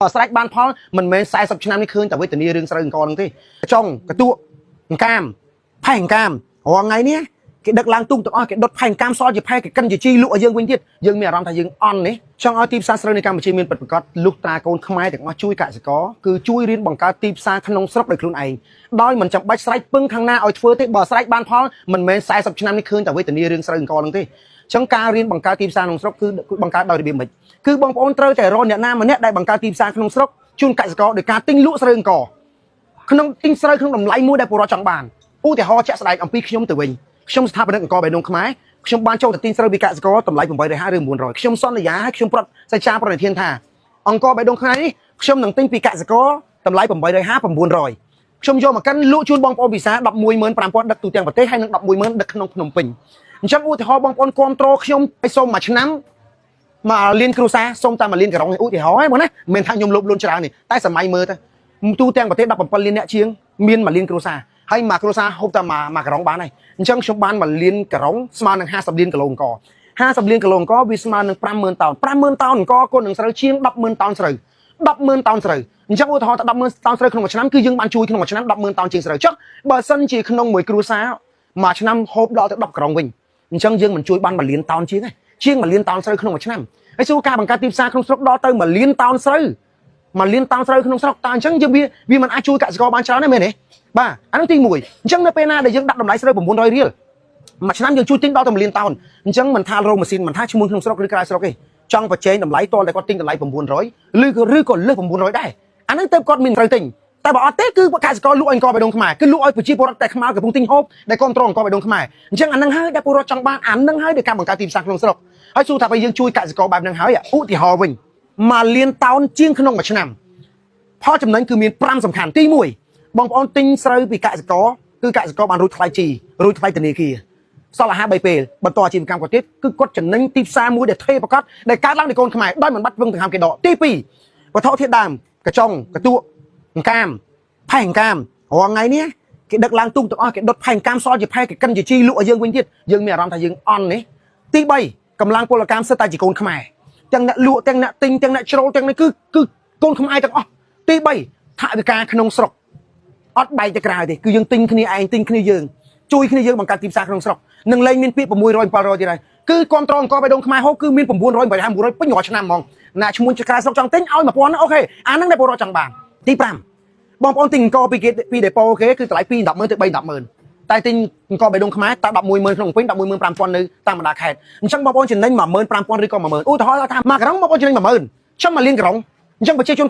ស្រេចបានផលមិនមែន40ឆ្នាំនេះឃើញតែវេទនារឿងស្រូវអង្ករហ្នឹងទេចុងកតួអង្កាមផែអង្កាមរាល់ថ្ងៃនេះគេដឹកឡើងទូកទាំងអស់គេដុតផែអង្កាមសល់ជាផែគេកិនជាជីលក់ឲ្យយើងវិញទៀតយើងមានអារម្មណ៍ថាយើងអន់នេះចង់ឲ្យទីផ្សារស្រូវនៅកម្ពុជាមានពិតប្រាកដលុះត្រាកូនខ្មែរទាំងអស់ជួយកសិករគឺជួយរៀនបង្កើតទីផ្សារក្នុងស្រុកដោយខ្លួនឯងដោយមិនចាំបាច់ស្រែកពឹងខាងណាឲ្យធ្វើទេបើស្រែកបានផលមិនមែន40ឆ្នាំនេះឃើញតែវេទនារឿងស្រូវអង្ករហ្នឹងទេចឹងការរៀនបង្កើតទីផ្សារក្នុងស្រុកគឺបង្កើតដោយរបៀបម៉េចគឺបងប្អូនត្រូវតែរកអ្នកណាម្នាក់ដែលបង្កើតទីផ្សារក្នុងស្រុកជូនកសិករដោយការទិញលក់ស្រូវអង្ករក្នុងទិញស្រូវក្នុងតម្លៃមួយដែលពលរដ្ឋចង់បានឧទាហរណ៍ជាក់ស្ដែងអំពីខ្ញុំទៅវិញខ្ញុំស្ថាបនិកអង្ករបេះដូងខ្មែរខ្ញុំបានចូលទៅទិញស្រូវពីកសិករតម្លៃ850ឬ900ខ្ញុំសន្យាឲ្យខ្ញុំប្រត់សច្ចាប្រណិធានថាអង្ករបេះដូងខ្មែរនេះខ្ញុំនឹងទិញពីកសិករតម្លៃ850 900ខ្ញុំយកមកកិនលក់ជូនបងប្អូនពិសា115,000ដឹកទូទាំងប្រទេសហើយនឹង110,000ដឹកក្នុងភ្នំពេញអញ្ចឹងឧទាហរណ៍បងប្អូនគ្រប់ត្រូលខ្ញុំឲ្យសូមមួយឆ្នាំមកលៀនគ្រួសារសូមតែមួយលានក្រុងឧទាហរណ៍ហ្នឹងបងណាមិនមែនថាខ្ញុំលោភលន់ច្រើនទេតែសម័យមើលទៅទូទាំងប្រទេស17លានអ្នកជាងមានមួយលានគ្រួសារហើយមួយគ្រួសារហូបតែមួយក្រុងបានហើយអញ្ចឹងខ្ញុំបានមួយលានក្រុងស្មើនឹង50លានគីឡូអង្ករ50លានគីឡូអង្ករវាស្មើនឹង50000តោន50000តោនអង្ករគុណនឹងស្រូវជាង100,000តោនស្រូវ100,000តោនស្រូវអញ្ចឹងឧទាហរណ៍ថា100,000តោនស្រូវក្នុងមួយឆ្នាំគឺយើងបានជួយក្នុងមួយឆ្នាំ100,000តោនជាងស្រូវចុះបើសិនជាក្នុងមួយគ្រួសារមួយឆ្នាំហូបដល់ទៅ10ក្រុងវិញអញ្ចឹងយើងមិនជួយបាន1លានតោនជាងទេជាង1លានតោនស្រូវក្នុងមួយឆ្នាំហើយសួរការបង្កើតទីផ្សារក្នុងស្រុកដល់ទៅ1លានតោនស្រូវ1លានតោនស្រូវក្នុងស្រុកតើអញ្ចឹងយើងវាមិនអាចជួយកសិករបានច្រើនទេមែនទេបាទអានោះទី1អញ្ចឹងនៅពេលណាដែលយើងដាក់តម្លៃស្រូវ900រៀលមួយឆ្នាំយើងជួយទិញដល់ទៅ1លានតោនអញ្ចឹងមិនថារោងម៉ាស៊ីនមិនថាឈ្មោះក្នុងស្រុកឬក្រៅស្រុកទេចង់ប្រជែងតម្លៃតតែគាត់ទិញតម្លៃ900ឬក៏លើស900ដែរអាហ្នឹងទៅគាត់មានត្រូវទិញតែបើអត់ទេគឺកសិករលក់ឲ្យអង្ករបេះដូងខ្មែរគឺលក់ឲ្យប្រជាពលរដ្ឋតែខ្មែរកំពុងទិញហូបដែលគ្រប់គ្រងអង្ករបេះដូងខ្មែរអញ្ចឹងអាហ្នឹងហើយដែលពលរដ្ឋចង់បានអាហ្នឹងហើយដែលការបង្កើតទីផ្សារក្នុងស្រុកហើយសួរថាបើយើងជួយកសិករបែបហ្នឹងហើយឧទាហរណ៍វិញមួយលានតោនជាងក្នុងមួយឆ្នាំផលចំណេញគឺមាន5សំខាន់ទី1បងប្អូនទិញស្រូវពីកសិករគឺកសិករបានរួចថ្លៃជីរួចថ្លៃធនាគារសល់អាហារ3ពេលបន្តអាជីវកម្មគាត់ទៀតគឺគាត់ចំណេញទីផ្សារមួយដែលថេរប្រកបដែលកើតឡើងនៃកូនខ្មែរដោយមិនបាច់ពឹងដង្ហើមគេដកទី2វត្ថុធាតុដើមកញ្ចុងកតួអង្កាមផែអង្កាមរាល់ថ្ងៃនេះគេដឹកឡើងទូកទាំងអស់គេដុតផែអង្កាមសល់ជាផែគេកិនជាជីលក់ឲ្យយើងវិញទៀតយើងមានអារម្មណ៍ថាយើងអន់នេះទី3កម្លាំងពលកម្មសិតតែជាកូនខ្មែរទាំងអ្នកលក់ទាំងអ្នកទិញទាំងអ្នកជ្រុលទាំងនេះគឺកូនខ្មែរទាំងអស់ទី3ថវិកាក្នុងស្រុកអត់បែកទៅក្រៅទេគឺយើងទិញគ្នាឯងទិញគ្នាយើងជួយគ្នាយើងបង្កើតទីផ្សារក្នុងស្រុកនឹងលែងមានពាក្យ600 700ទៀតហើយគឺគ្រប់ត្រអង្ករបេះដូងខ្មែរហូបគឺមាន900 800 900ពេញរាល់ឆ្នាំហ្មងណាឈ្មោះក្រៅស្រុកចង់ទិញឲ្យ1000 OK អាហ្នឹងដែលពលរដ្ឋចង់បានទី5បងប្អូនទិញអង្ករពីគេពីដេប៉ូគេគឺតម្លៃ2 100,000ទៅ3 100,000តែទិញអង្ករបេះដូងខ្មែរតែ110,000ក្នុងពេញ115,000នៅតាមបណ្ដាខេត្តអញ្ចឹងបងប្អូនចំណេញ15,000ឬក៏10000ឧទាហរណ៍ថាមួយក្រុងបងប្អូនចំណេញ10000ចឹងមួយលានក្រុងអញ្ចឹងប្រជាជន